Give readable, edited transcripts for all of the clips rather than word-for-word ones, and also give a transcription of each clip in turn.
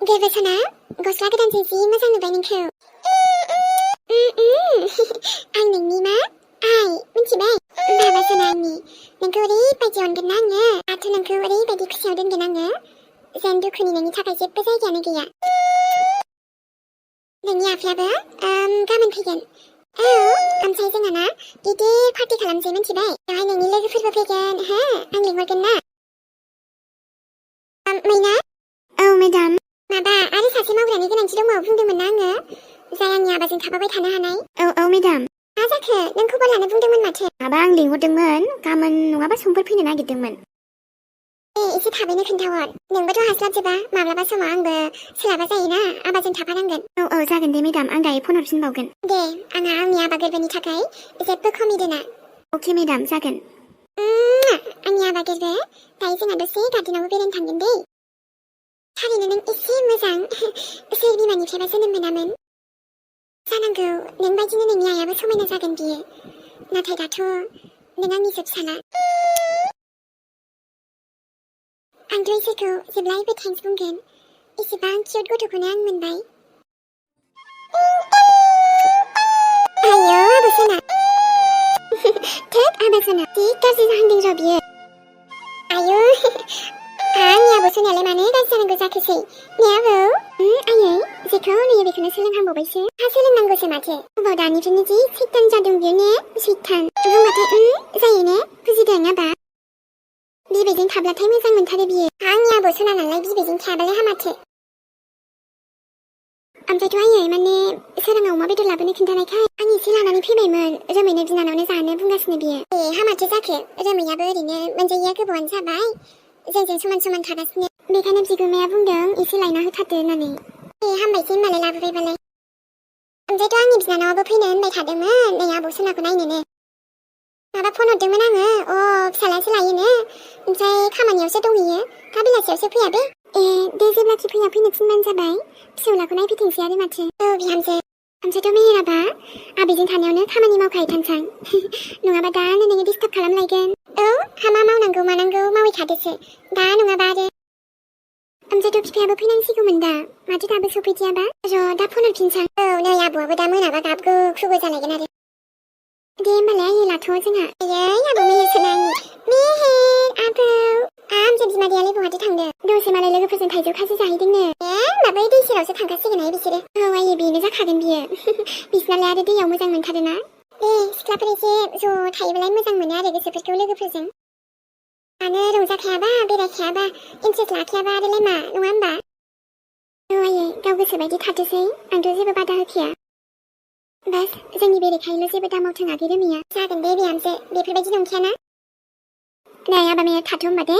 Gilbertona, gosla goदान जि मोजां नुबाय नोंखौ। आं नोंनि मा? आइ, मिथिबाय? बाबासोना आंनि। नोंखौ ओरैबायदि अनगोन ना आङो। आरो नोंखौ ओरैबायदि खुसियाव दोनगोन आङो। जेन दुखुनि नोंनि थाखाय जेबो जायगायानो गैया। नोंनि आफायाबो गाबोन फैगोन। औ, ओमफ्राय जोंहा ना गिदिर पार्टि खालामसै मिथिबाय? बेवहाय नोंनि लोगोफोरबो फैगोन, हो? आं लिंहरगोन ना। मैना? औ, मेडाम। माबा आरो सासे मावग्रानि गोनांथि दङ बुंदोंमोन ना आङो। जाय आंनि आबाजों थाफाबाय थानो हानाय। औ, मेडाम। मा जाखो? नों खबर लानो बुंदोंमोन माथो। माबा आं लिंहरदोंमोन, गाबोन नङाबा समफोर फैनो नागिरदोंमोन। एसे थाबैनो खोन्थाहर। नोंबोथ' हास्लाबजोबा, माब्लाबा समाव आंबो सोलाबा जायोना, आबाजों थाफानांगोन। औ, जागोन दे मेडाम, आं दायो फन हरफिनबावगोन। दे, आंहा आंनि आबा गोरबोनि थाखाय जेबो खमि दोना। अके मेडाम, जागोन। आंनि आबा गोरबो, दायो जोंहा दसे गार्डेनावबो बेरायनो थांगोन दे। थारैनो नों एसे मोजां। सोर बिमानिफ्रायबा जोनोम मोनामोन? जानांगौ, नों बायदिनो नोंनि आइयाबो समायना जागोन बियो। नाथाय दाथ' नों आंनि जोबसाना। आंथ' इसोरखौ जेब्लायबो थेंक्स बुंगोन। इसेबां किउट गथ'खौनो आं मोनबाय। आयौ आबोसोना। थोद आबोसोना, जि गाज्रि जाहांदों र' बियो। आयौ आंनि आबोसोनायालाय मानो गाज्रि जानांगौ जाखोसै? ने आबौ? आयै, जेखौ नुयो बेखौनो सोलोंहांबावबायसो। सोलोंनांगौसो माथो। अबाव दानिफ्रायनो जि सैतान जादों बियो ने? सैतान। बुंबाथाय जायो ने? बुजिदों आबा? बिबैजों थाब्लाथाय मोजां मोनथारो बियो। आंनि आबोसोना नालाय बिबैजों थायाबालाय हामाथो। ओमफ्रायथ' आयै माने सोराङा अमा बेदर लाबोनो खिन्थानायखाय आं एसे लानानै फैबायमोन। रोमैनो बिनानावनो जानो बुंगासिनो बियो। हामाथो जाखो? रोमैयाबो ओरैनो मोनजायैया गोबावानो जाबाय। जोंजों समान समान थागासिनो। बेखायनो बिगुमाया बुंदों एसे लायना होथारदो होननानै। हामबायसै होनबालाय लाबोबायबालाय। ओमफ्रायथ' आंनि बिनानावाबो फैनो होनबाय थादोंमोन नै आबोसोनाखौ नायनोनो। माबा फन हरदोंमोन आङो। फिसालासो लायोनो। ओमफ्राय खामानियावसो दंहैयो। दा बेलासियावसो फैया बे। दे जेब्लाखि फैनो थिनबानो जाबाय। फिसौलाखौ नायफैथोंसै आरो माथो। बिहामजो। ओमफ्रायथ' मेहेराबा आबैजों थानायावनो खामानि मावखायो थांसां। नङाबा दानो नोङो डिस्टार्ब खालामलायगोन। हामा मावनांगौ मानांगौ मावै थादोसो। दा नङाबा आरो। ओमफ्रायथ' बिफायाबो फैनांसिगौमोन दा। माथो दाबो सफैदियाबा? र' दा फन हरफिनसां। नै आबौआबो दा मोनाबा गाबगु खुगु जालायगोन आरो। दे होमबालाय आयै लाथ' जोंहा। आयै आबौ मेहेरसोना आंनि। मेहेर आबौ। आमजो बिमादैयालाय बहाथो थांदों? दसे मालाय लोगोफोरजों थाइजौ खाजि जाहैदोंनो। माबै दै सेरावसो थांखासिगोनहाय बिसोरो। आयै बेनो जाखागोन बियो। बिसोरनालाय आरो दैयाव मोजां मोनथारोना। सिख्लाफोर एसे ज' थायोबालाय मोजां मोनो आरो गोसोफोरखौ लोगोफोरजों। मानो रंजाखायाबा बेरायखायाबा इन्ट्रेस्ट लाखायाबा आरोलाय मा नङा होमबा? आयै गाव गोसोबायदि थाथोसै। आंथ' जेबो बादा होखाया। बास जोंनि बेरेखायैल' जेबो दामावथों आगै रोमैया। जागोन दे बिहामजो, बेफोरबायदि नंखायाना। नै आबा मेहेर थाथ' होमबा दे।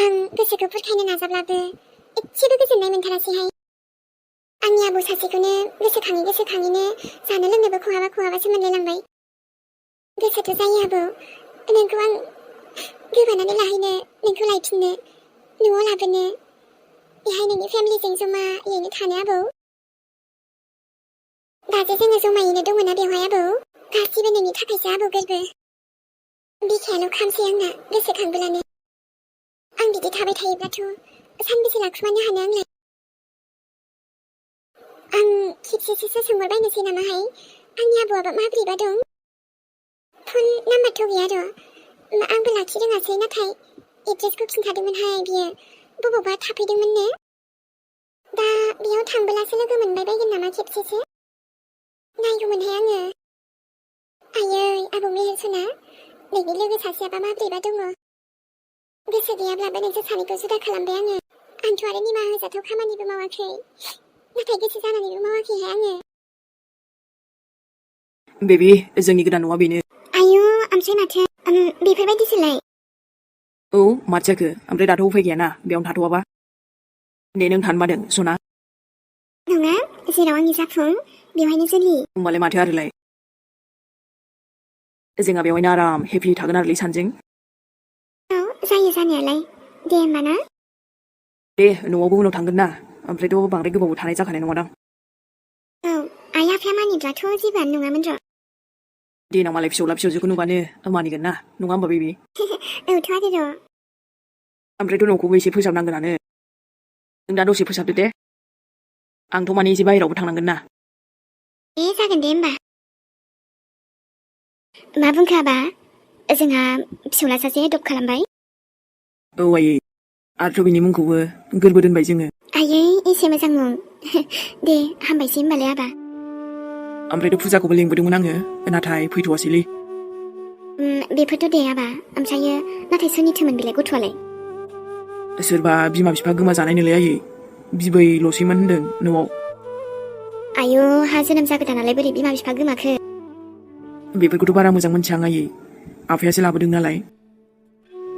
आं गोसोखौ फोरखायनो नाजाब्लाबो एसेबो गोजोननाय मोनथारासैहाय। आंनि आबौ सासेखौनो गोसोखाङैनो जानो लोंनोबो खहाबासो मोनलायलांबाय। गोसोथ' जायो आबौ। नोंखौ आं गोबानानै लाहैनो, नोंखौ लायफिननो, न'आव लाबोनो, बेहाय नोंनि फेमिलिजों जमायैनो थानो आबौ। दाजे जोङो जमायैनो दंमोन ना बेवहाय आबौ। गासिबो नोंनि थाखायसो आबौ गोरबो। बिखायाल' खामसै आंना गोसोखांबोलानो। आं बिदि थाबाय थायोब्लाथ' सानबेसे लाखुमानो हानो आंलाय। आं खेबसेसो सोंहरबायनोसै नामाहाय आंनि आबौआबा माब्रैबा दं। फन नाम्बारथ' गैया र'। आंबो लाखिरोङासै नाथाय एड्रेसखौ खिन्थादोंमोनहाय बियो। बबावबा थाफैदोंमोननो। दा बेयाव थांबोलासो लोगो मोनबाय बायगोन नामा खेबसेसो। नायगौमोनहाय आङो। आयै आबौ मेहेरसोना, नोंनि लोगो सासेयाबा माब्रैबा दङ। गोसो गैयाब्लाबो नोंसोर सानैखौ जुदा खालामबाय आङो। आंथ' आरो निमाहा होजाथाव खामानिबो मावाखै। नाथाय गोसो जानानैबो मावाखैहाय आङो। बेबी जोंनि गोदान न'आ बेनो। आयु ओमफ्राय माथो बेफोरबायदिसोलाय? औ माथो जाखो? ओमफ्राय दाथ' उफाय गैयाना बेयावनो थाथ'वाबा। दे नों थानो बादों सना? नङा, जेराव आंनि जाफुं बेवहायनो जुलि। होमबालाय माथो आरोलाय। जोंहा बेवहायनो आराम हेपि थागोन आरोलै सानैजों। औ जायो जानायालाय। दे होमबा ना? दे न'आवबो उनाव थांगोन ना। ओमफ्रायथ' बांद्राय गोबावबो थानाय जाखानाय नङादां। औ आइ आफाया मानिब्लाथ' जेबोआनो नङामोन र'। देनां मालाय फिसौला फिसौजोखौ नुबानो मानिगोन ना, नङा होमबा बेबी? औथ' आरो र'। ओमफ्रायथ' न'खौबो एसे फोसाबनांगोनानो नों दा दसे फोसाबदो दे आंथ' माने एसे बाहेरावबो थांनांगोन ना जागोन दे होमबा मा बुंखो आबा जोंहा फिसौला सासे एडप्ट खालामबाय औ आयै आरोथ' बिनि मुंखौबो गोरबो दोनबाय जोङो आयै एसे मोजां मुं दे हामबायसै होमबालाय आबा ओमफ्रायथ' फुजाखौबो लिंबोदोंमोन आङो नाथाय फैथ'वासैलै बेफोरथ' दे आबा ओमफ्रायो नाथाय सोरनिथोमोन बेलाय गथ'आलाय सोरबा बिमा बिफा गोमाजानाय नोलै आयै बिबैल'सैमोन होनदों न'आव आयौ हा जोनोम जागोदानालाय बोरै बिमा बिफा गोमाखो बेफोरखौथ' बारा मोजां मोनथिया आं आयै आफायासो लाबोदों नालाय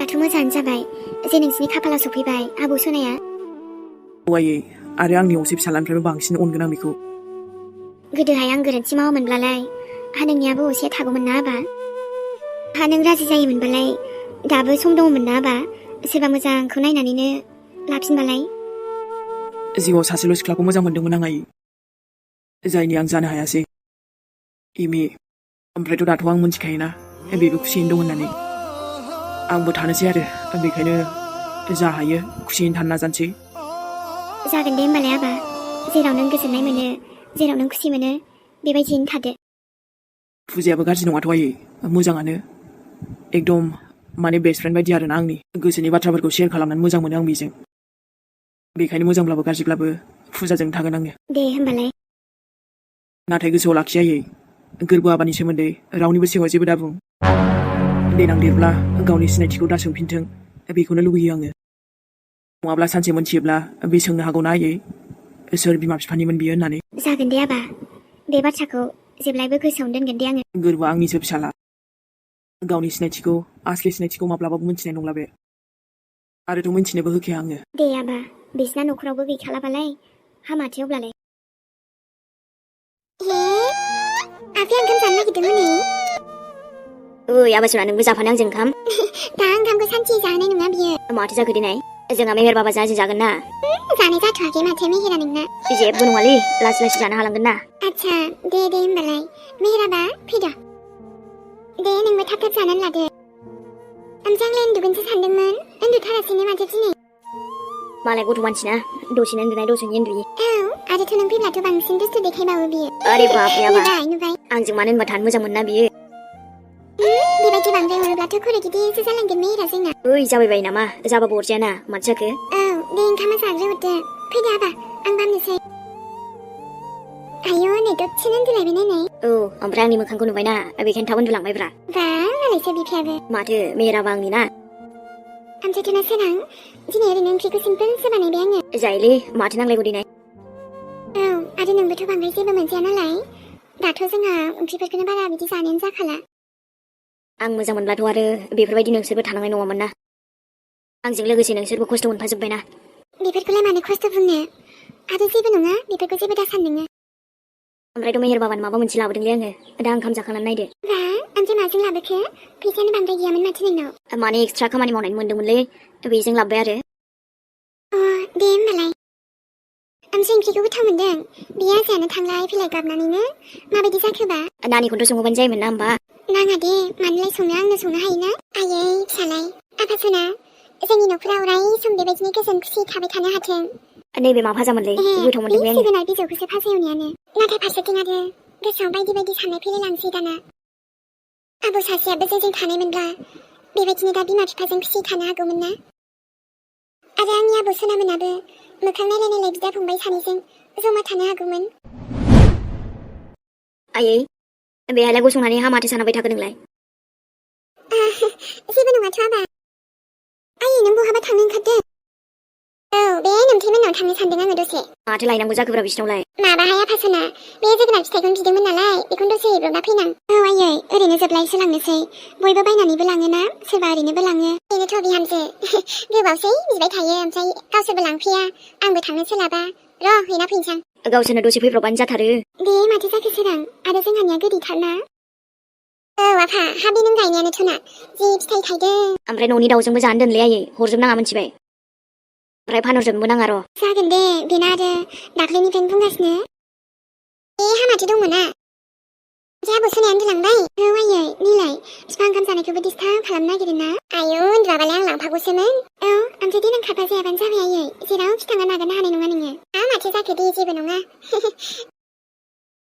दाथ' मोजाङानो जाबाय जे नोंसिनि खाफालाव सफैबाय आबौ सनाया औ आयै आरो आंनि असे फिसालानिफ्रायबो बांसिन अनगोन आं बेखौ गोदोहाय आं गोरोन्थि मावोमोनब्लालाय हा नोंनियाबो असेया थागौमोन ना आबा हा नों राजि जायोमोनबालाय दाबो सम दङमोन ना आबा सोरबा मोजांखौ नायनानैनो लाफिनबालाय जिउआव सासेल' सिख्लाखौ मोजां मोनदोंमोन आं आयै जायनि आं जानो हायासै इमि ओमफ्रायथ' दाथ' आं मोनथिखायोना बेबो खुसियैनो दं होननानै आंबो थानोसै आरो बेखायनो जा हायो खुसियैनो थानो नाजानोसै जागोन दे होमबालाय आबा जेराव नों गोजोननाय मोनो जेराव नों खुसि मोनो बेबायदियैनो थादो फुजायाबो गाज्रि नङाथ' आयै मोजाङानो एकदम माने बेस्ट फ्रेन्ड बायदि आरोना आंनि गोसोनि बाथ्राफोरखौ शेयार खालामनानै मोजां मोनो आं बेजों बेखायनो मोजांब्लाबो गाज्रिब्लाबो फुजाजों थागोन आङो दे होमबालाय नाथाय गोसोआव लाखि आयै गोरबो आबानि सोमोन्दै रावनिबो सिगाङाव जेबो दाबुं देनां देरब्ला गावनि सिनायथिखौ दा सोंफिनथों बेखौनो लुबैयो आङो नङाब्ला सानसे मोनथियोब्ला बे सोंनो हागौना आयै सोर बिमा बिफानिमोन बियो होननानै जागोन दे आबा बे बाथ्राखौ जेब्लायबो गोसोआवनो दोनगोन दे आङो गोरबोआ आंनिसो फिसाला गावनि सिनायथिखौ आसलि सिनायथिखौ माब्लाबाबो मिन्थिनाय नंला बे आरोथ' मिन्थिनोबो होखाया आङो दे आबा बिसिना न'खरावबो गैखालाबालाय हामाथो अब्लालाय आफाया ओंखाम जानो नागिरदों हनै ओइ आबासुरा नोंबो जाफानो आंजों ओंखाम दा ओंखामखौ सानसे जाहोनाय नङा बियो माथो जाखो दिनै जोंहा मेहेर बाबा जाजों जागोन ना जानाय जाथ'वाखै माथो मेहेरा नोंना जेबो नङालै लासै लासै जानो हालांगोन ना आच्छा दे होमबालाय मेहेराबा फैद' दे नोंबो थाब थाब जानानै लादो ओमफ्राय आंलाय उन्दुगोनसो सानदोंमोन उन्दुथारासैनो माथो दिनै मालाय गथ' मानसिना दसेनो उन्दुनाय दसेनो उन्दुयो औ आरोथ' नों फैब्लाथ' बांसिन दुस्थु देखायबावो बियो अरे बापरे आबा नुबाय आंजों मानो होनबा थानो मोजां मोना बियो बेबायदि बांद्राय मोनोब्लाथ' खर' गिदिरसो जालांगोन मेहेरा जोंना ओइ जाबाय नामा जाबाबो अरजायाना माथो जाखो औ दे ओंखामा जाग्रोहरदो फैदो आबा आं बामनोसै आयौ नै दसेनो उन्दुलायबाय नायनाय औ ओमफ्राय आंनि मोखांखौ नुबायना बेखायनो थाब उन्दुलांबायब्रा बा मालायसो बिफायाबो माथो मेहेराबा आंनि ना आमफ्रायथ'ना सोरां दिनै ओरैनो ओंख्रिखौ सिम्पोलसो बानायबाय आङो जायोलै माथो नांलायगौ दिनै औ आरो नोंबोथ' बांद्राय जेबो मोनजाया नालाय दाथ' जोंहा ओंख्रिफोरखौनो बारा बिदि जानायानो जाखाला आं मोजां मोनब्लाथ' आरो बेफोरबायदि नोंसोरबो थानांनाय नङामोन ना आंजों लोगोसे नोंसोरबो खस्थ' मोनफाजोब्बायना बेफोरखौलाय मानो खस्थ' बुंनो आरो जेबो नङा बेफोरखौ जेबो दासान नोङो ओमफ्रायथ' मेहेर बाबानो माबा मोनसे लाबोदोंलै आङो दा ओंखाम जाखांनानै नायदो बा ओमफ्राय माजों लाबोखो फैसायानो बांद्राय गैयामोन माथो नोंनाव माने एक्सट्रा खामानि मावनानै मोन्दोंमोनलै बेजों लाबोबाय आरो दे होमबालाय ओमफ्राय ओंख्रिखौ गोथाव मोनदों बे आजायानो थांलाय फैलाय गाबनानैनो माबायदि जाखोबा नानिखौथ' सङोबानो जायोमोन ना होमबा नाङा दे मानोलाय संनो आंनो संनो हायोना आयै फिसालाय आफासोना जोंनि न'खराव अराय सम बेबायदिनो गोजोन खुसि थाबाय थानो हाथों नैबे मा फाजामोनलै गोथाव मोनदोंलै आङो जोगोनार बिजौखौसो फाजा एवनायानो नाथाय फारसेथिं आरो गोसोआव बायदि बायदि साननाय फैलायलांसै दाना आबौ सासेयाबो जोंजों थानायमोनब्ला बेबायदिनो दा बिमा बिफाजों खुसि थानो हागौमोन ना आरो आंनि आबौ सनामोनाबो मोखां नायलाय नायलाय बिदा फंबाय सानैजों जमा थानो हागौमोन आयै बेहायलाय गसंनानै हा माथो सानाबाय थाखो नोंलाय जेबो नङाथ' आबा आयै नों बहाबा थांनो ओंखारदों औ बे नोंथांमोननाव थांनो सानदों आङो दसे माथो लायनांगौ जाखोब्रा बिसिनावलाय माबाहाय आफासोना बे जोगोनार फिथाइखौनो बिदोंमोन नालाय बेखौनो दसे हैब्रबना फैनां औ आयै ओरैनो जोबलायसो लांनोसै बयबो बायनानैबो लाङोना सोरबा ओरैनोबो लाङो बेनोथ' बिहामजो गोबावसै बिबाय थायो ओमफ्राय गावसोरबो लांफैया आंबो थांनो सोलाबा र' हैना फैनोसां गावसोरनो दसे फैब्रबानो जाथारो दे माथो जाखो सोरां आरो जोंहानिया गोदैथारना औ आफा हा बे नों गायनायानोथ'ना जि फिथाइ थायदों ओमफ्राय न'नि दाउजोंबो जानो दोनलै आयै हरजोबनाङा मोनथिबाय ओमफ्राय फानहरजोबनोबो नाङा र' जागोन दे बेना आरो दाख्लैनिफ्रायनो बुंगासिनो हामाथो दंमोना ओमफ्राय आबौ सोनाया उन्दुलांबाय औ आयै नैलाय बिफा ओंखाम जानायखौबो डिस्टार्ब खालामनो नागिरो ना आयौ उन्दुआबालाय आं लांफागौसोमोन औ ओमफ्राय देनां खाबा जायाबानो जाबाय आयै जेरावखि थाङा नागारनो हानाय नङा नोङो माथो जाखो दे जेबो नङा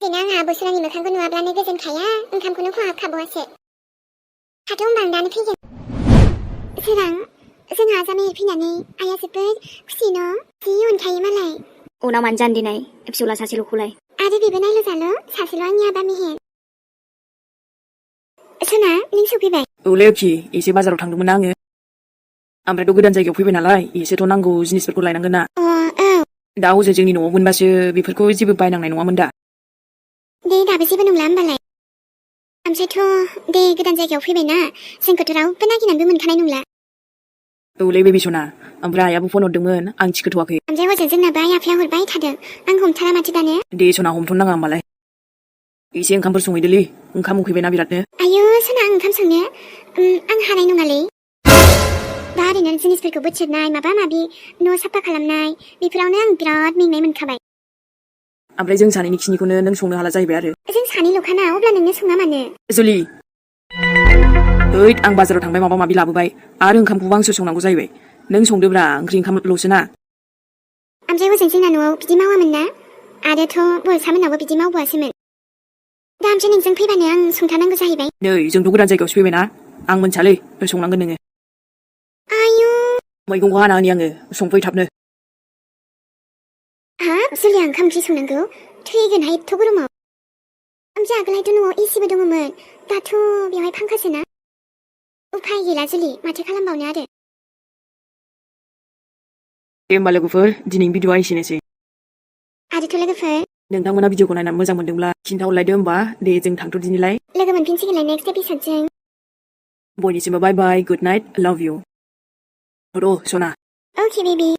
दिनै आंहा बोसोरानि मोखांखौ नुवाब्लानो गोजोनखाया ओंखामखौनो खहाबखाबावासो हाथ' होनबा आं दानो फैगोन सोरां जोंहा जामाय फैनानै आइया जोबोद खुसि न' जि अनखायो मालाय उनाव मानो जानो दिनै फिसौला सासेल'खौलाय आरो बेबो नायल' जाल' सासेल' आंनि आबा मेहेर सना नों सफैबाय औलै अखि एसे बाजाराव थांदोंमोन ना आङो ओमफ्रायथ' गोदान जायगायाव फैबाय नालाय एसेथ' नांगौ जिनिसफोरखौ लायनांगोन ना औ दा हजों जोंनि न'आव मोनबासो बेफोरखौ जेबो बायनांनाय नङामोन दा दे दाबो जेबो नंला होमबालाय ओमफ्रायथ' दे गोदान जायगायाव फैबायना जोंखौथ' रावबो नागिरनानैबो मोनखानाय नंला औलै बेबि सना ओमफ्राय आइयाबो फन हरदोंमोन आं थिखोथ'वाखै ओमफ्राय हजों जोंनाबो आइ आफाया हरबाय थादों आं हमथारा माथो दानो दे सना हमथ'नाङा होमबालाय एसे ओंखामफोर संहैदोलै ओंखाम उखैबायना बिरादनो आयौ सना आं ओंखाम संनो आं हानाय नङालै दा ओरैनो जिनिसफोरखौ बोथ्रोदनाय माबा माबि न' साफा खालामनाय बेफोरावनो आं बिराद मेंनाय मोनखाबाय ओमफ्राय जों सानैनि खिनिखौनो नों संनो हाला जाहैबाय आरो जों सानैल'खाना अब्ला नोंनो सङा मानो जुलि ओइद आं बाजाराव थांबाय माबा माबि लाबोबाय आरो ओंखामखौबो आंसो संनांगौ जाहैबाय नों संदोब्रा ओंख्रि ओंखामल'सो ना ओमफ्राय हजों जोंना न'आव बिदि मावामोन ना आरोथ' बरसामोननावबो बिदि मावबावासोमोन दा ओमफ्राय नोंजों फैबानो आं संथारनांगौ जाहैबाय नै जोंथ' गोदान जायगायावसो फैबायना आं मोनसालै संनांगोन नोङो आयु मैगंखौ हाना होनि आङो संफै थाबनो हाब जुलिया ओंखाम ओंख्रि संनांगौ थैगोनहाय एथ' गरमाव ओमफ्राय आगोलहायथ' न'आव एसिबो दङमोन दाथ' बेवहाय फांखासो ना उफाय गैला जुलि माथो खालामबावनो आरो दे होमबा लोगोफोर दिनैनि भिडिअआ एसेनोसै आरोथ' लोगोफोर नोंथांमोना भिडिअखौ नायनानै मोजां मोनदोंब्ला खिन्थाहरलायदो होमबा दे जों थांथ'दिनिलाय लोगो मोनफिनसिगोनलाय नेक्स्ट एपिसडजों बयनिसिमबो बाय बाय गुड नाइट लाभ इउ र' सना अके बेबी